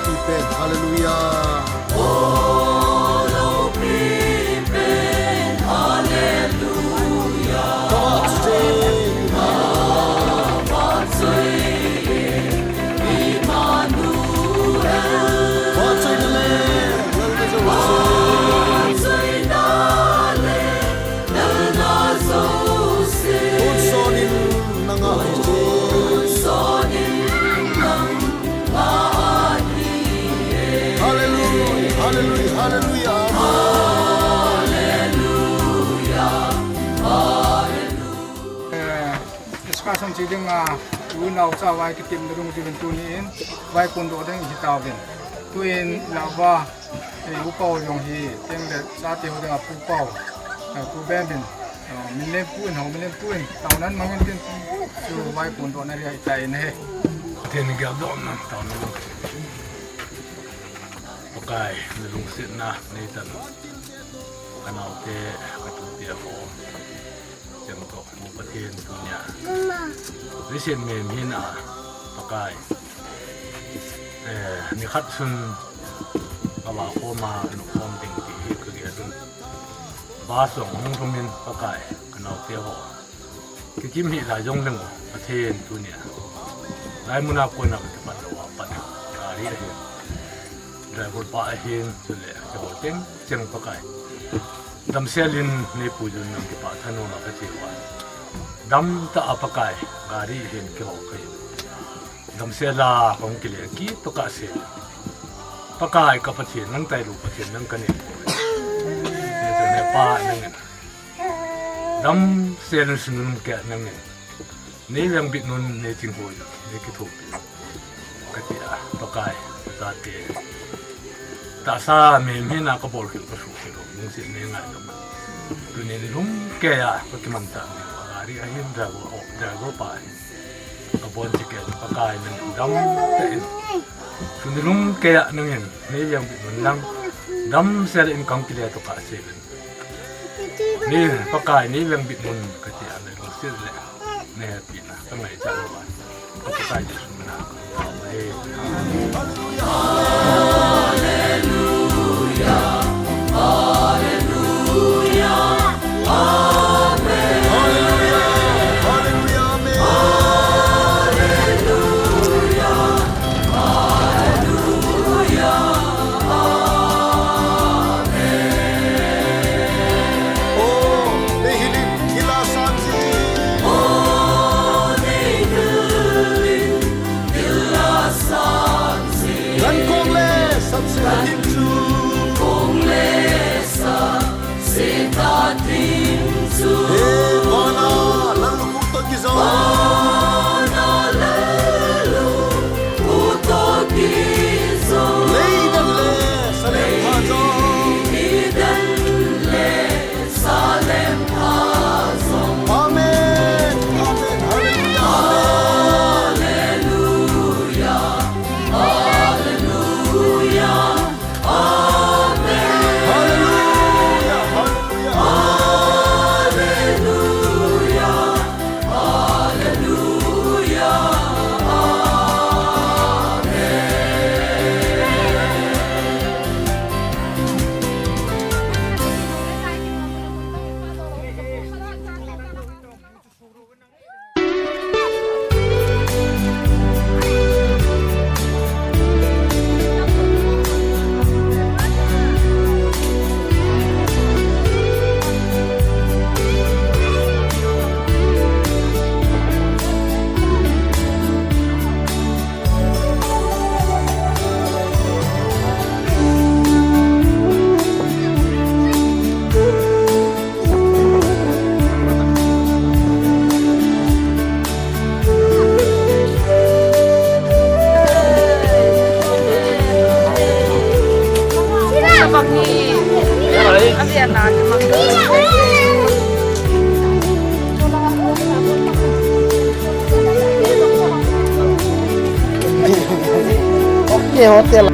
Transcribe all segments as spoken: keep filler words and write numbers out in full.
Amen. Hallelujah. All people, hallelujah. Come on, today. Emmanuel. What joy the Lamb, what joy the Lamb. Hun sonin nanga hi. Hun sonin nanga hi. Hallelujah, hallelujah, hallelujah. Amen. Hallelujah, hallelujah. Eh, excursion chi dinga, unau cha vai kitim na dung jivin tuni in, vai kun do ding hi tauvin. Tuin lava, eh, U Pau jong hi, teng le chate ho dinga Pu Pau, eh, Pu Bem in, eh, min lem pu in, ho min lem pu in, tao nan mangin tin, chu vai kun do na ri ai tai ne. Tin gel do nan, tao nan. Pakai, na lungsetna, nei tan. Ka naote, ka tute ho. Cheng toh, Pathen tunia. Vision me mina, Pakai. Eh, nikhat sun, ka va khoma, ka nu khom ding ti hi ka gel un. Bus jong hung lhung in, Pakai, ka naote ho. Kikim hih lai jong leng, Pathen tunia. Lai muna kona ka kipat lou a pat. Gari ahin. Driver pa ahin, chule, keiho teng, cheng Pakai. Damsel in, nei puijun nang kipah thanom a ka che uva. Damtah a Pakai, gari ahin keiho kahin. Damsel a kong kile kit tokah se. Pakai ka Pathen, nang tailou Pathen, nang ka ne. Ne ta ne pa nangin. Damsel in sunun ke nangin. Nei vengbit un, nei chinghoiyin, nei kithopi. Ka tia, Pakai, ka tate. Tahsa me mina ka bol khel ka su khel, lungset nei ngai lou. Tunin lungkeiya, ka kiman ta, gari ahin driver, oh, driver pa ahin. Ka bon chikei, Pakai nang damtah in. Tunin lungkeiya nangin, nei vengbit un lang. Damsel in kong kile tokah se. Ni, Pakai, nei vengbit un ka tia, nei lungset le, nei hepina, ka ngaicha lou va. Ka Pakai Jesu mina, Amen. Hallelujah, hallelujah, amen. Hallelujah, hallelujah, amen. Hallelujah. Seta ding chu. He vana lallukhuh toh kijou. Vana lallukhuh toh kijou. Leidan le salem pha jong. Leidan le salem pha jong. Amen. Amen. Hallelujah. Hallelujah. Hallelujah. Amen. Hallelujah, hallelujah. Hallelujah, hallelujah. Amen. Okay, hotel.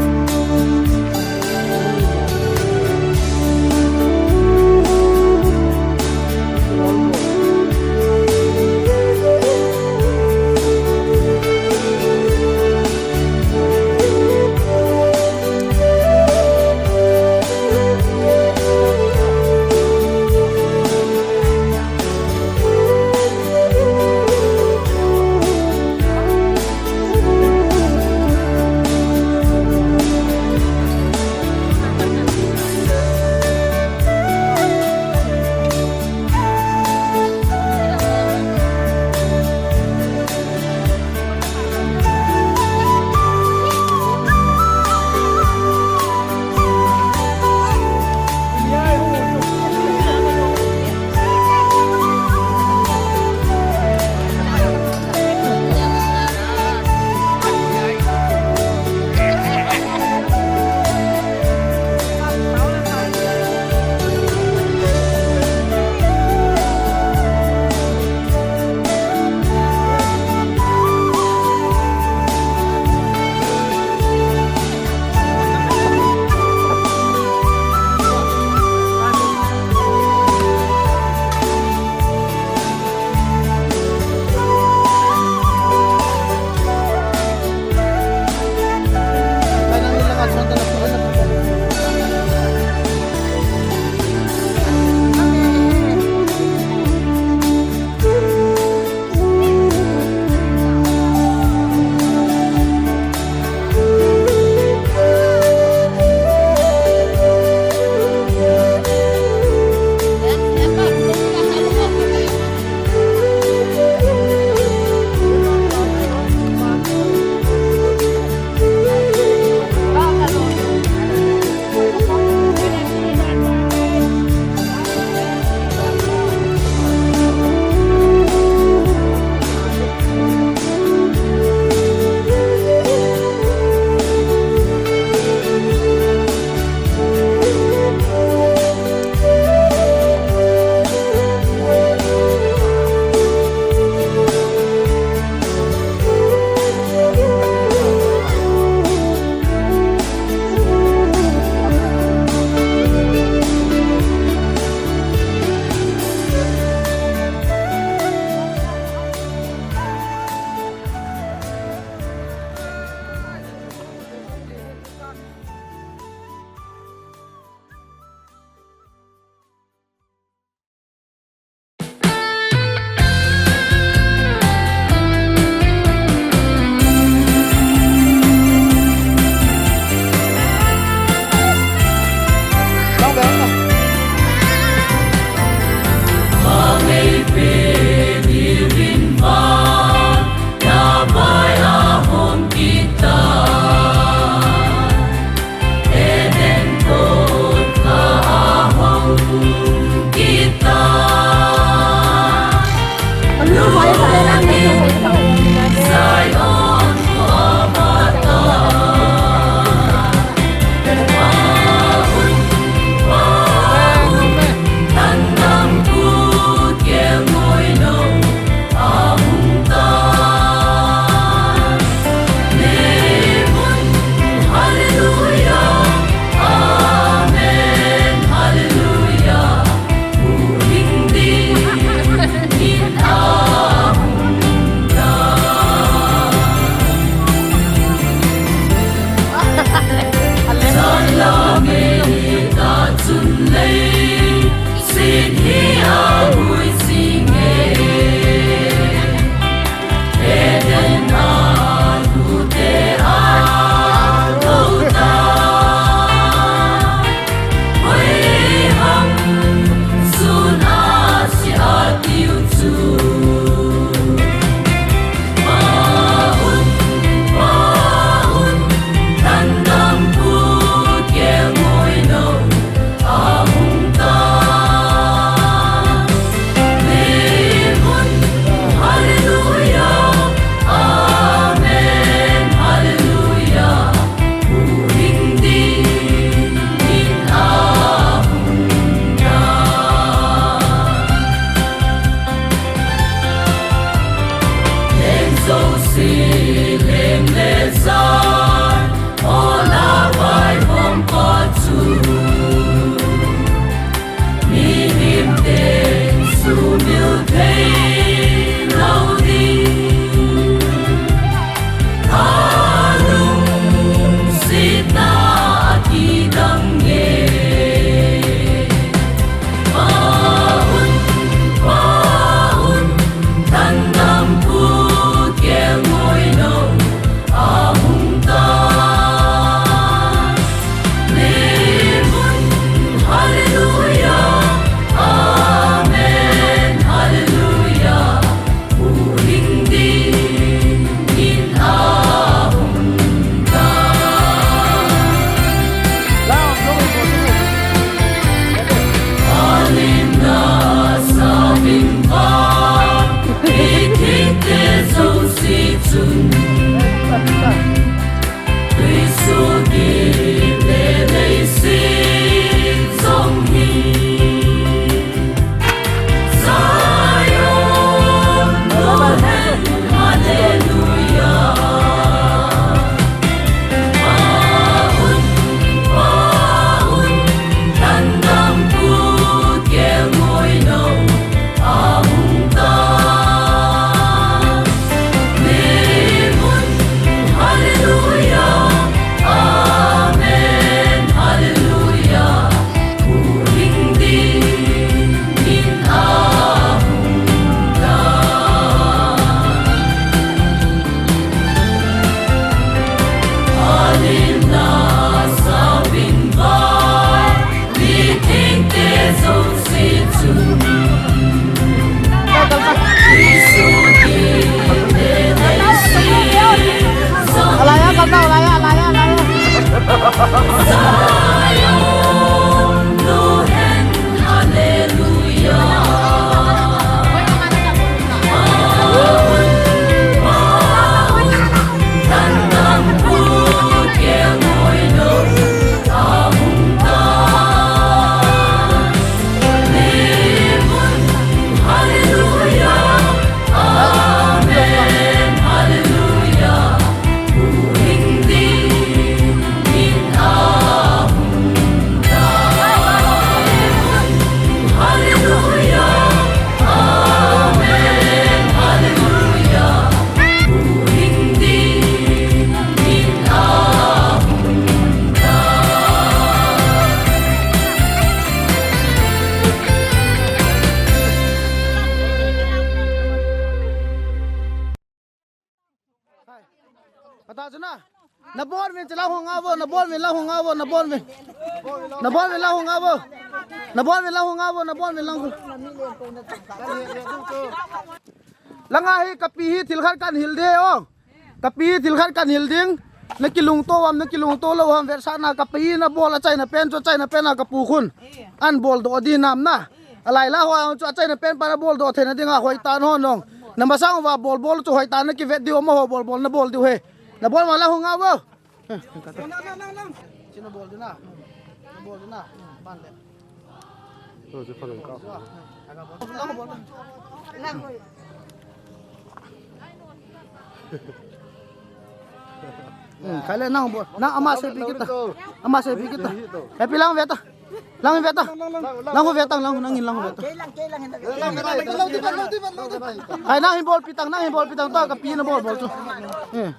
Pata chuna. Nabol min chila hung avo, nabol min la hung avo, nabol min. Nabol min la hung avo. Nabol min la hung avo, nabol min la hung. Langa hi kapi hi thil khat kan hil de o. Kapi hi thil khat kan hil ding. Nakilungto uvam, nakilungto lou uvam, vetsahna kapi nabol achaina pen chu, achaina pen a kapu khun. Anbol doh di nam na. Alai la ho chu achaina pen pa nabol doh theina dinga hoitah in hon nong. Namasang uva bol bol chu hoitah in nakivet diu amaho bol bol nabol diu he. Nabol ma la hung avo. China bol dina. Bol dina. Ban le. Hmm, kale nang bol. Nang ama seipi kita. Ama seipi kita. Happy lang veta. Lang veta. Lang veta, lang, nang, lang veta. Hai, nang hin bol pitang, nang hin bol pitang, ta kapi nabol bol chu. Eh.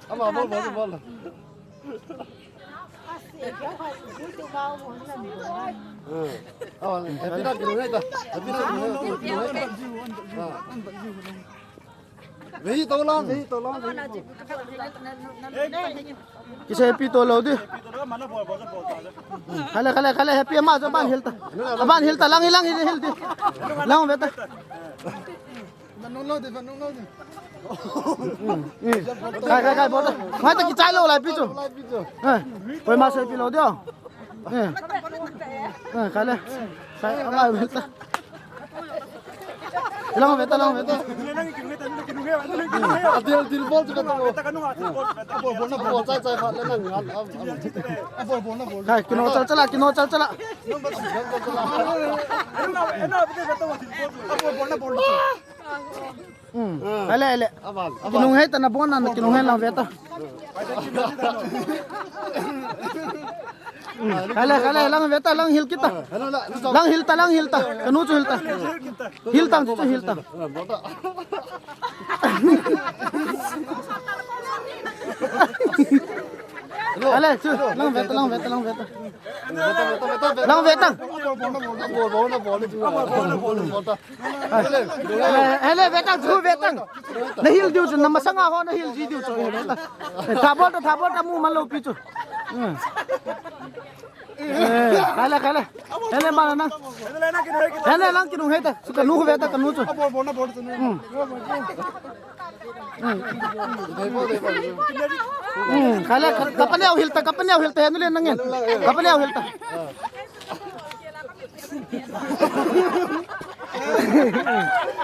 Vehi to lang, vehi to lang, vehi to. Kiseipi to lou di. Kale, kale, kale, happy ama jo ban hil ta. Ban hil ta, lang, lang, hil, hil di. Lang veta. Kai, kai, kai, bol ta. Ngai ta kichai lou lai pi chu. Eh, koima seipi lou di o. Eh. Eh, kale. Kai, ama veta. Lang veta, lang veta. Adil, dil bol chu veta. Bol, bol, bol, chai, chai, khat le nang. Kai, kino chal chala, kino chal chala. Hmm. Ele, ele. Kinung hei ta nabol na, kinung hei lang veta. Kale, kale, lang veta, lang hil kita. Lang hil ta, lang hil ta. Kanu chu hil ta. Hil tang chu hil ta. Kale chu, lang veta, lang veta, lang veta. Lang veta. Hele, hele, veta chu, veta. Nahil diu chu, namasanga ho nahil ji diu chu, hele ta. Tha bol ta, tha bol ta, mu man lou pi chu. Hmm. Eh, kale, kale. Hele, ma na. Hele, lang kinung hei ta. Chu kanu veta, kanu chu. Hmm. Hmm. Hmm. Kale, ka, kapaneo hil ta, kapaneo hil ta, henu le nangin. Kapaneo hil ta.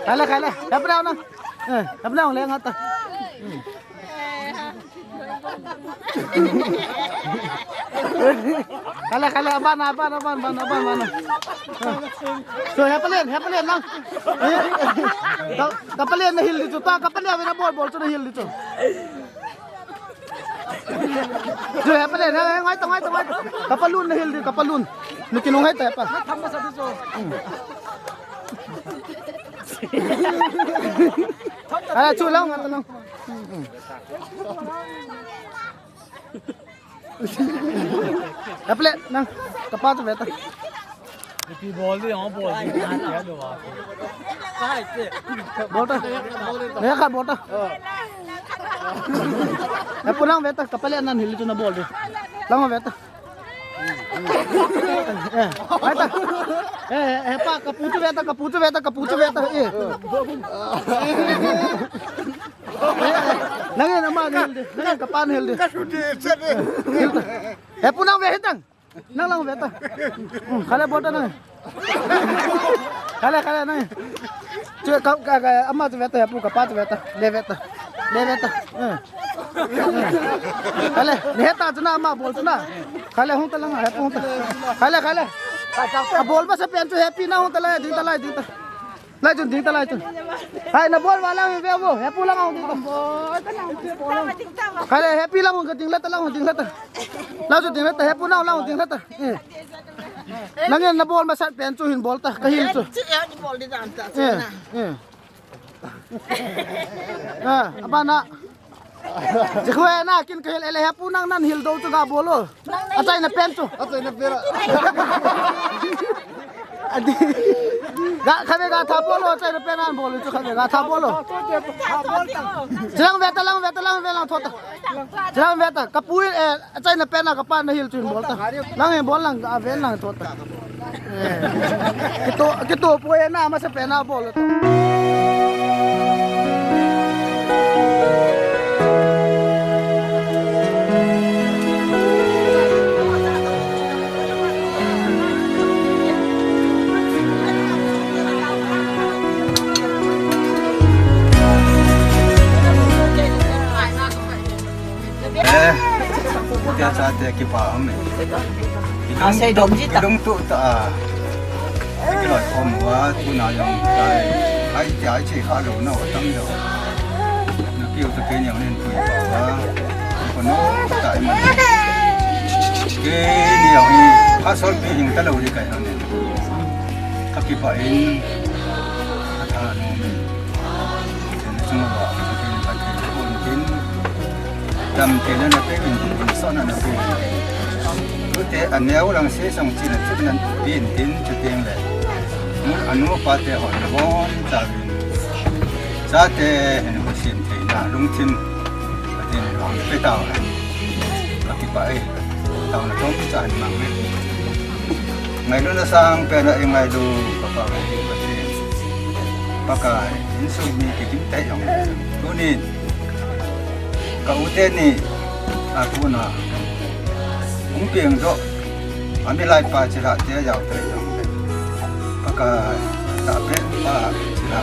Kale, kale. Hepnao na. Eh, hepnao le ngata. Kale, kale, aban, aban, aban, aban, aban, aban. So, hepalen, hepalen lang. Eh, ka, kapalen nahil di chu ta, kapalen nabol bol chu nahil di chu. Chu hepalen, he, he, ngai ta, ngai ta, ngai ta. Kapalun nahil di, kapalun. Nu kinung hei ta hepa. Ala chu lang, ata lang. Hepalen, nang, kapa chu veta. Ipi bol di, oh, bol di. Bol ta. Naya ka bol ta. Hepu lang veta, kapalen nan hil chu nabol di. Lang veta. Eh, ai ta. Eh, eh, hepa, kapu chu veta, kapu chu veta, kapu chu veta. Eh. Nangin ama nahil di. Nangin kapa nahil di. Ka chu di, se di. Hil ta. Hepu nang ve hitang. Nang lang ve ta. Hmm, khale bol ta nang. Khale, khale nang. Chu ka, ka, ka, ama chu ve ta, hepu kapa chu ve ta. Le ve ta. Le ve ta. Hmm. Khale, le ta chu na ama bol chu na. Khale hung ta lang, hepu hung ta. Khale, khale. Abol masa pen chu hepu na hung ta lai, ding ta lai, ding ta. Lai chun, ding ta lai chun. Hai, na bol va lang ve vo. Hepu lang hung ding ta. Khai le, hepu lang hung ka ding la ta, lang hung ding la ta. Lang chu ding la ta, hepu lang, lang hung ding la ta. Eh. Lang in na bol masat pen chu hin bol ta, ka hil chu. Eh, eh. Ah, abana. Jikhoe na kin ka hil ele hepu nang nan hil do chu ga bol o. Achaina pen chu. Achaina pen a. Adi. Ga khabe ga tha bol o, achaina pen an bol chu khabe ga tha bol o. Chilang ve ta, lang ve ta, lang ve lang thot ta. Chilang ve ta. Ka pu, eh, achaina pen a ka pa na hil chu hin bol ta. Lang hin bol lang, a ven lang thot ta. Eh. Kito, kito pu e na masa pen a bol. Eh, tia chate kipa um e. Ah, sei dom ji ta. Kidong tu ta. Kiloi khom uva, tuna jong tai. Ai tia ai chi kha lou na, tam lou. Na piu ta ke ni jong nen pui pa uva. Ko no ta ai man. Ke ni jong ni, ha sol pi hing ta lou di kai no nen. Ka kipa in, ka tha no nen. Chen chung uva, ka ken ka ken ko nen. Dam te na na pe min, so na na pe. Tute aneo lang se song chi na chuk nan pin tin chu teng le. Mun anu pa te ho na bon ta vin. Chate hin ko sim thei na lungthim. Ka tin long pe tao le. Ka kipa e. Tao na tom cha hin mang le. Ngailutna sang pen a i ngailu ka pa ka ti ka ti. Pakai, insung mi kikim te jong. Tunin, ka u teni, a kona. Hung piang jo. Ami lai pa chila te jao te jong. Pakai, ta pen pa chila.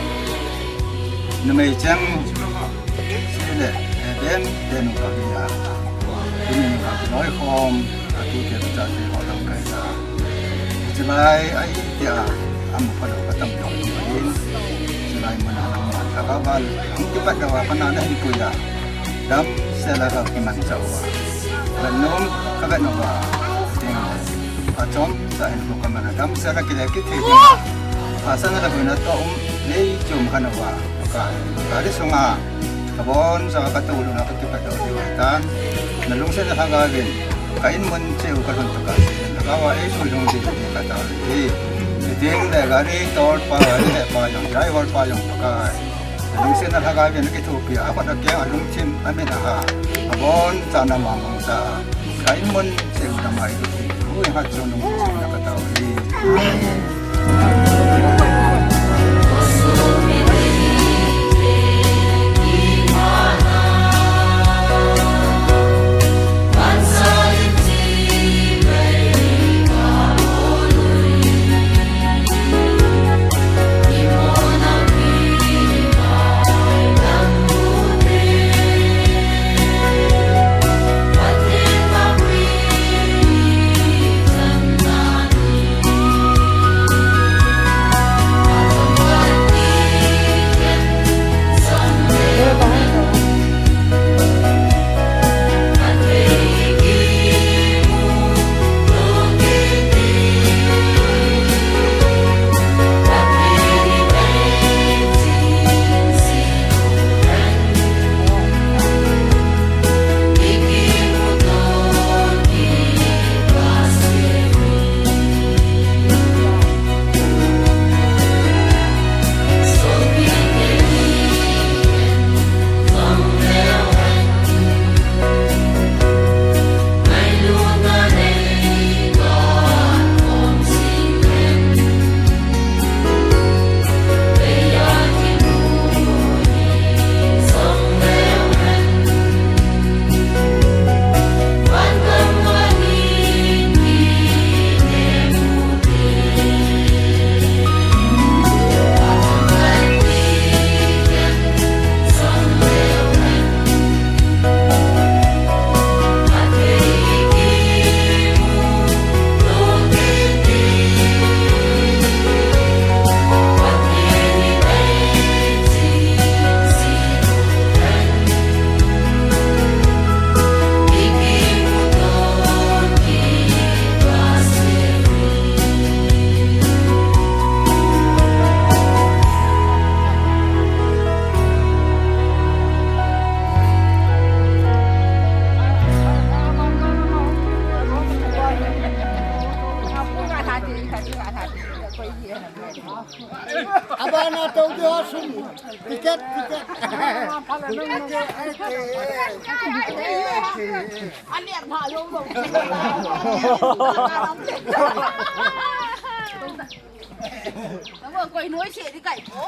Numei cheng. Sile, eh, ben, ben u ka bia. Tuni ka noi khom, a tute chate ho lam kai ta. Chilai ai tia, am pa lo ka tam jong jong in. Chilai mun a lang man ka ka val. Hung kipat da wa pa na na hin kuya. Damsel a ka kiman chau wa. Ka nom, ka vet no wa. Ting. Achom, sa hin ko ka man a damsel a kile kithei ding. Asan a la buina to um, nei chum ka na wa. Ka, ka ri sunga. Ka bon sa ka tu lu na ka kipat da wa tan. Na lungset na lhagao vin. Ka in mun cheu ka lhun tu ka. Lhagao a ei su lhung di ka ta hi. Ti ding le gari tol pa, gari he pa jong, driver pa jong pa ka. Lungset na lhagao vin kithopi a, a khut a keng a lungthim a min a ha. A bon cha na ma mong cha. Ka in mun cheu na mai lu ti. Ui ha chu nung na ka tao hi. Abana tou dia sum. Ticket, ticket. Ani ang halo lo. Nang koi noi se di kai ko.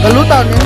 Kalu tau ni.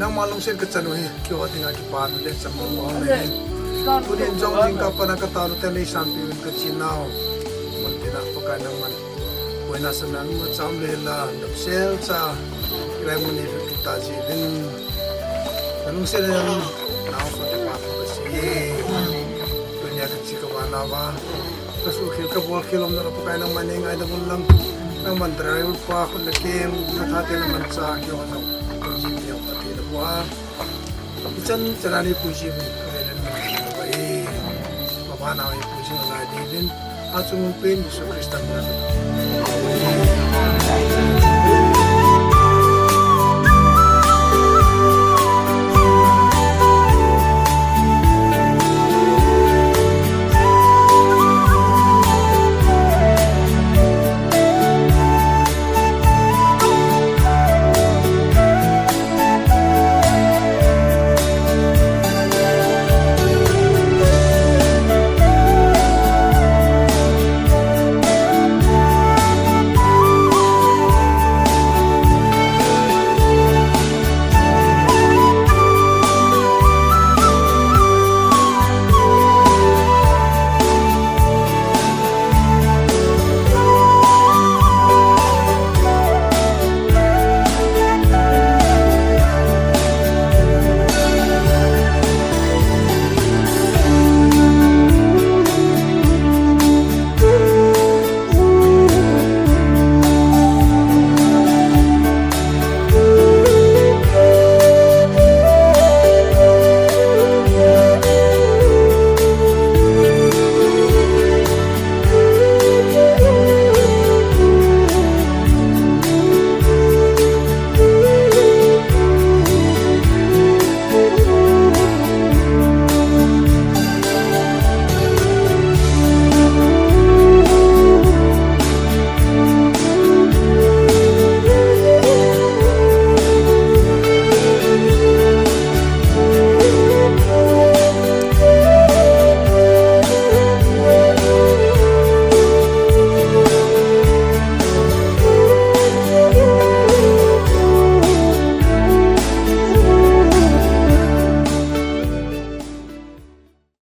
Nangma lungset kachan u hi, keiho dinga kipana le chang u ahi. Tunin jong jingkah a pat a katao u te, neisanpeh uvin kachinau. Mun tina Pakai nangman boina sa nangma cham le la, damsel cha, kilai mun ni kita jivin. Nalungset in nang, nang so te pa tu kasi. Tunia kachi kavana va. Kasukhel kabol khel umna la Pakai nangman neingaidam un lang. Nangman driver pa khut le kem, nathate nangman cha keiho jong. Kajin keiho pati le bua. Ichan chana neipuiji uvin, kavelen nangman neipuiji uvin. Mabana neipuiji ngai diuvin. Achung pen Jesu Christa min a.